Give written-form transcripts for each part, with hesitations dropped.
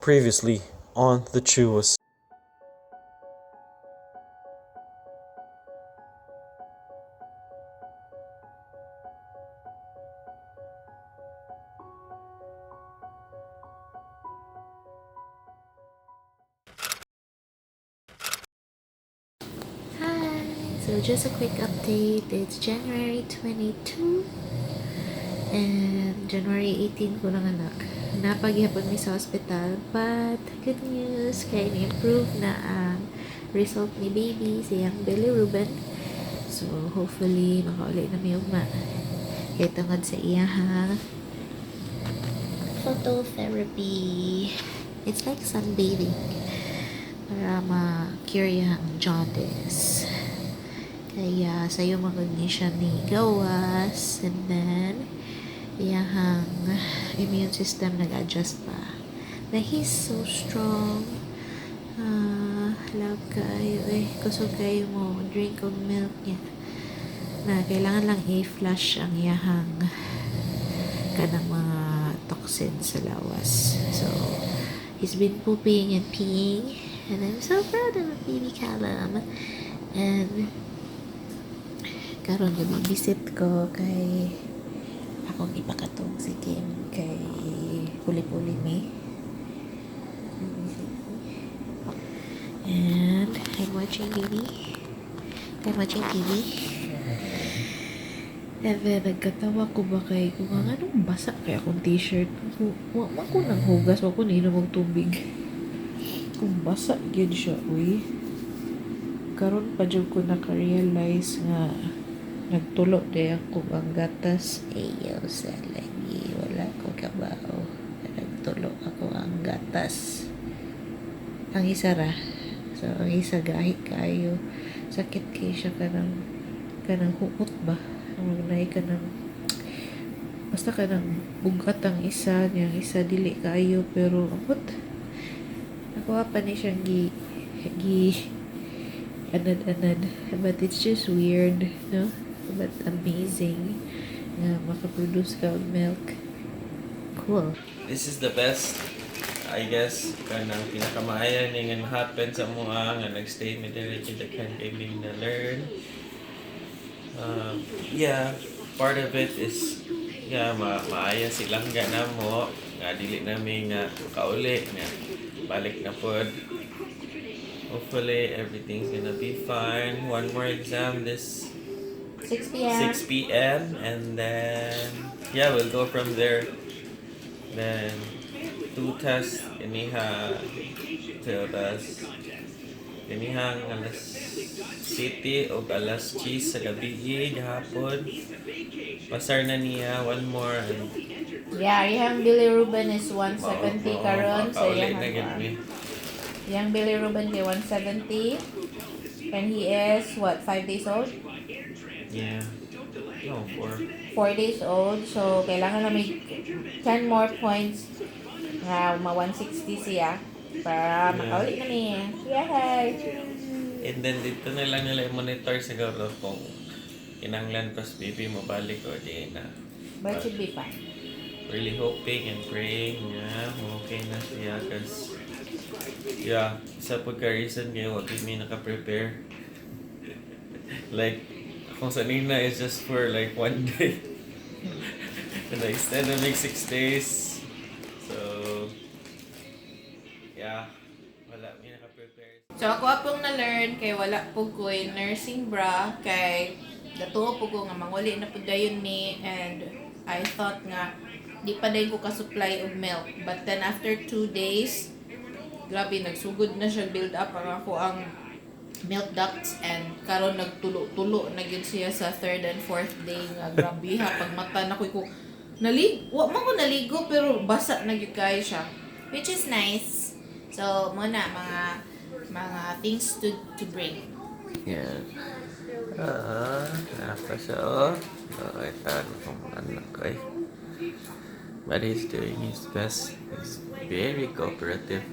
Previously on The Chuas. Hi! So just a quick update. It's January 22 and January 18 ko nanganak. Naa pa gihapon mi sa hospital, but good news kay ni-improve na ang result ni baby sa iyang bilirubin. So hopefully makauli na mi ugma. Kay tungod sa iyahang phototherapy. It's like sunbathing para ma-cure iyang jaundice. Kaya sayo man gud ni siya ni gawas and then iyahang immune system nag-adjust pa. But he's so strong. Ah, love kaayo eh. Kusog kaayo mo drink og milk niya. Na kailangan lang i-flush ang iyahang kanang mga toxins sa lawas. So, he's been pooping and peeing, and I'm so proud of baby Callum. And karon gabibisit ko kay akong ipakatog si Kim kay puli-puli mi. Babysit ko. And I'm watching TV. I'm watching TV. And then, nagkatawa ko ba kay kung ang anong basa kay akong t-shirt. Wa man ko nang hugas, wa ko niinom og tubig. Kung basa gyud siya, uy. Karon pa jud ko naka-realize nga nagtulo diay ako ang gatas. Ayaw sa lagi, wala ko kabao. Nagtulo ako ang gatas. Ang isa ra. So, ang isa gahi kaayo. Sakit kay siya kanang huot ba? Ang naay kanang basta kanang bugat ang isa niya, ang isa dili kaayo, pero amot nakuha pa ni siyang gi anad-anad, but it's just weird, no? But amazing nga makaproduce ka og milk. Cool. This is the best, I guess, kanang pinakamaayo ni nga happen sa mga nga nagstay mi diri kay daghan kay mi na learn. Yeah, part of it is nga maaya silang namo nga dili nami nga kauli nga balik na pod. Hopefully everything's gonna be fine. One more exam this 6 p.m. 6 p.m. and then, yeah, we'll go from there. Then two tests iniha till alas inihang alas 7 o alas 10 sa gabi gahapon. Pasar na niya one more and Yeah, iyang bilirubin is 170 karon, so makauli iyang na gid mi. Iyang bilirubin kay 170 and he is what, 5 days old? Yeah. No, 4. 4 days old. So kailangan na may 10 more points nga ma 160 siya para makauli na ni. Yay! And then dito na lang nila i-monitor siguro kung kinanglan pas baby mo balik o di na. But should be fine. Really hoping and praying nga okay na siya cause, yeah, sa pagka-reason ngayon wag mi naka-prepare. Like, akong sanina is just for like one day. And I extend na like 6 days. So, yeah, wala mi naka-prepare. So ako apong na-learn kay wala po ko'y nursing bra kay gatuo po ko nga manguli na pud dayon ni and I thought nga di pa dayon ko ka-supply og milk. But then after 2 days, grabe, nagsugod na siya build up ang ako ang milk ducts and karon nagtulo-tulo na gyud siya sa third and fourth day nga grabe ha, pag mata na ko nalig wa man ko naligo pero basa na gyud kaayo siya. Which is nice. So, muna, mga things to bring. Yeah. Ah, napa siya oh. Okay, tahan kong anak ko eh. But he's doing his best. He's very cooperative.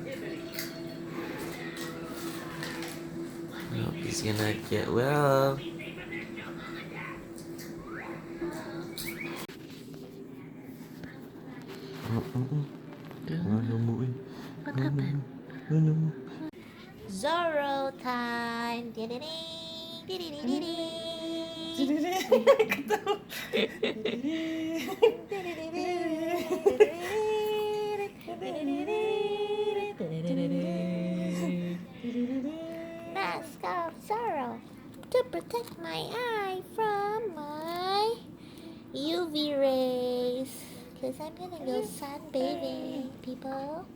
I hope he's gonna get well. Ano mo eh? What happened? Ano? Zorro time! Ding-ding-ding! Ding-ding-ding-ding! Mask of Zorro to protect my eye from my UV rays. 'Cause I'm gonna go sunbathing, people.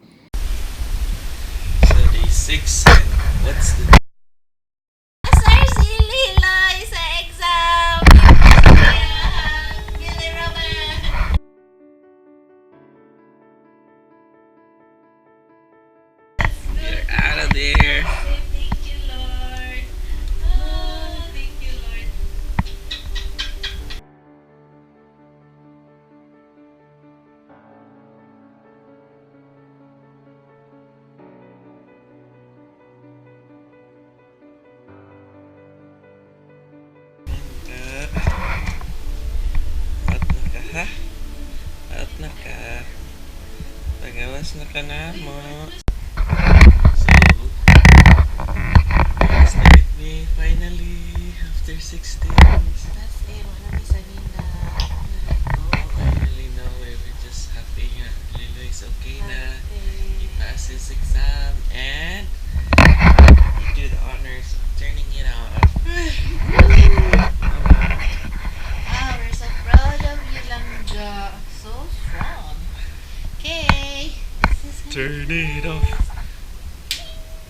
So day 6 and what's the Sir, si Liloy sa exam! Billy Roman! We're out of there. Thank you, Lord. Oh, thank you, Lord. Out na ka, ha? Out na ka. Pagawas na ka na mo. So, gawas na with me finally after 6 days. That's it. Wala mi sa nina. Finally now we're just happy nga. Lilo is okay na. He passed his exam and he do the honors of turning it off. Ah, we're so proud of you, Langga. So strong. Okay. This is Turn it off.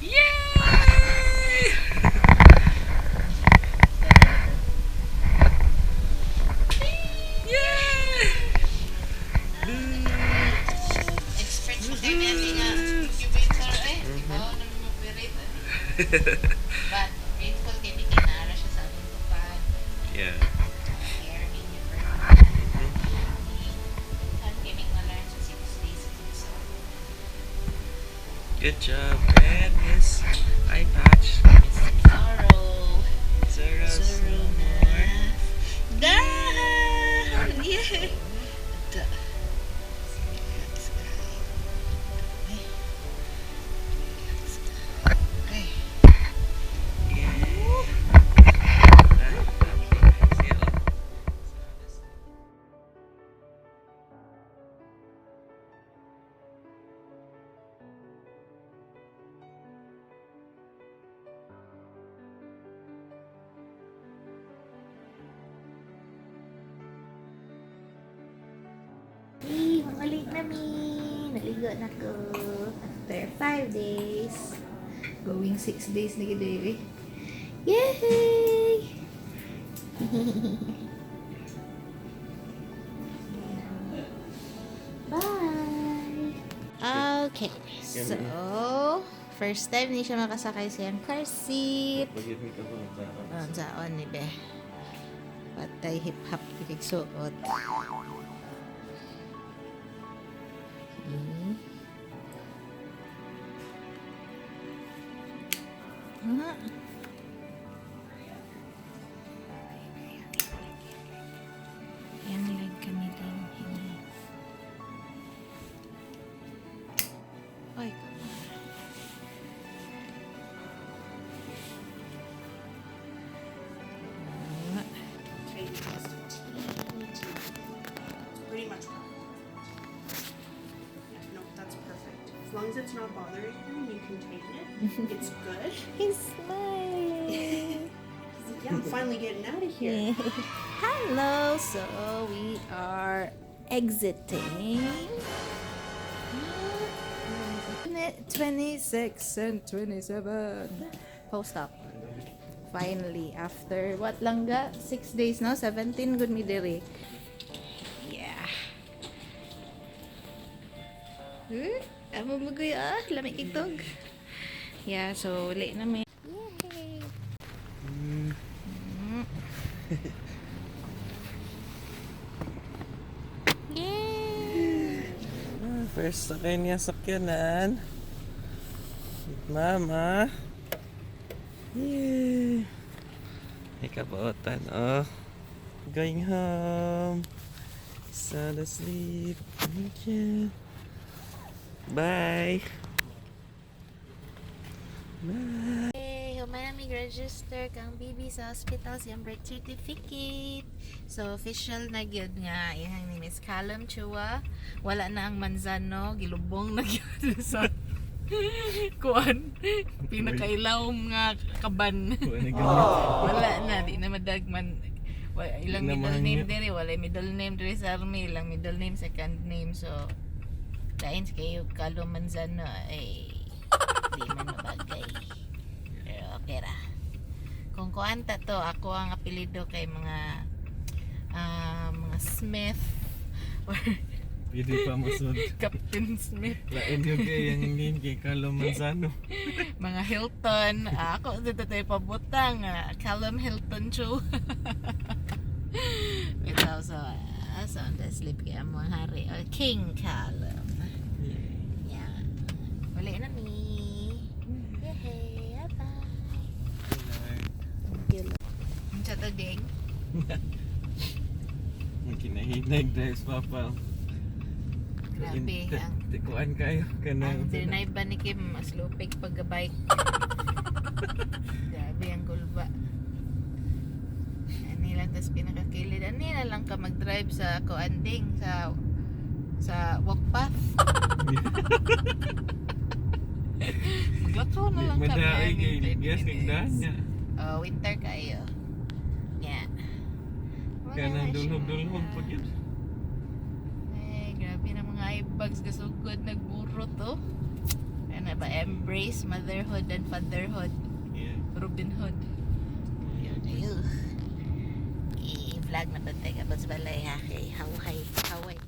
Yay! Yay! Expert mo kayo niya nga incubator eh. Ikaw naman mag-operate. But grateful kay Mickey Nara siya sa aming tupad. Yeah. Caring niya for Saan kami nga-learn sa 6 days. So, Good job. And his eye patch. Miss Zorro. Zara Zorro no na. more. Done! Yay! Da. Relax ka. Ay. Relax ka. Okay. Yeah. Hey, mangulit na mi! Naligo na ko after 5 days. Going 6 days na gid eh. Yay! Bye! Okay. So, first time ni siya makasakay sa iyang car seat. Ah, Unsaon ni be. Patay hip-hop kay suot. Ah. Yan lang kami din. Hini. Ay, It's pretty much perfect. Yeah, no, that's perfect. As long as it's not bothering him and you can tighten it, it's good. He's smiling! He's like, yeah, I'm finally getting out of here. Hello, so we are exiting. 26 and 27. Post op. Finally, after what langga? 6 days now? 17 good mi diri. Yeah. Eh, amo maguy ah, lamig itog. Yeah, so late na mi. Yay! Yay! First sakay niya sakyanan. With mama. Yay! May kabuotan, oh. Going home. Sound asleep. Thank you. Bye. Hey, human na register kang baby sa hospital sa iyang birth certificate. So, official na gyud nga iyang name is Callum Chua. Wala na ang Manzano, gilubong na gyud sa kuan, pinakailawom nga kaban. Wala na, di na madagman. Wala, ilang Di na middle name mahangyo. diri, wala middle name diri sa army, ilang middle name, second name. So, lain sa kayo Callum Manzano ay di man mabagay. Pero okay ra. Kung kuan ta to, ako ang apelyido kay mga Smith or Pwede pa masud. Captain Smith, Lain yung kay yung name kay Carlo Manzano. Mga Hilton. Ah, ako dito tayo pabutang. Callum Hilton Chu. Bitaw so, sound asleep kay among hari or King Callum. Yeah. Wala na mi. Yay! Bye-bye. Thank you. Unsa to, ding? Ang kinahinag drives papa. Grabe, Tikuan kayo kanang ang deny ba ni Kim, mas lupig pagka-bike. Grabe ang gulba. Ani lang tas pinakakilid. Ani na lang ka mag-drive sa kuanding sa walk path. Maglakaw na lang ka. Madaay Man, kay in 10 gas minutes. daan niya. Oh, winter kayo. Yeah. Wala Kanang na siya. dulhog-dulhog pag yun. Eh, grabe na mga eye bags gasugod nagburo to. Ano ba? Embrace motherhood and fatherhood. Robin Hood. Yun, ayun. I-vlog na ba tayo about sa balay ha? Kay haway, haway.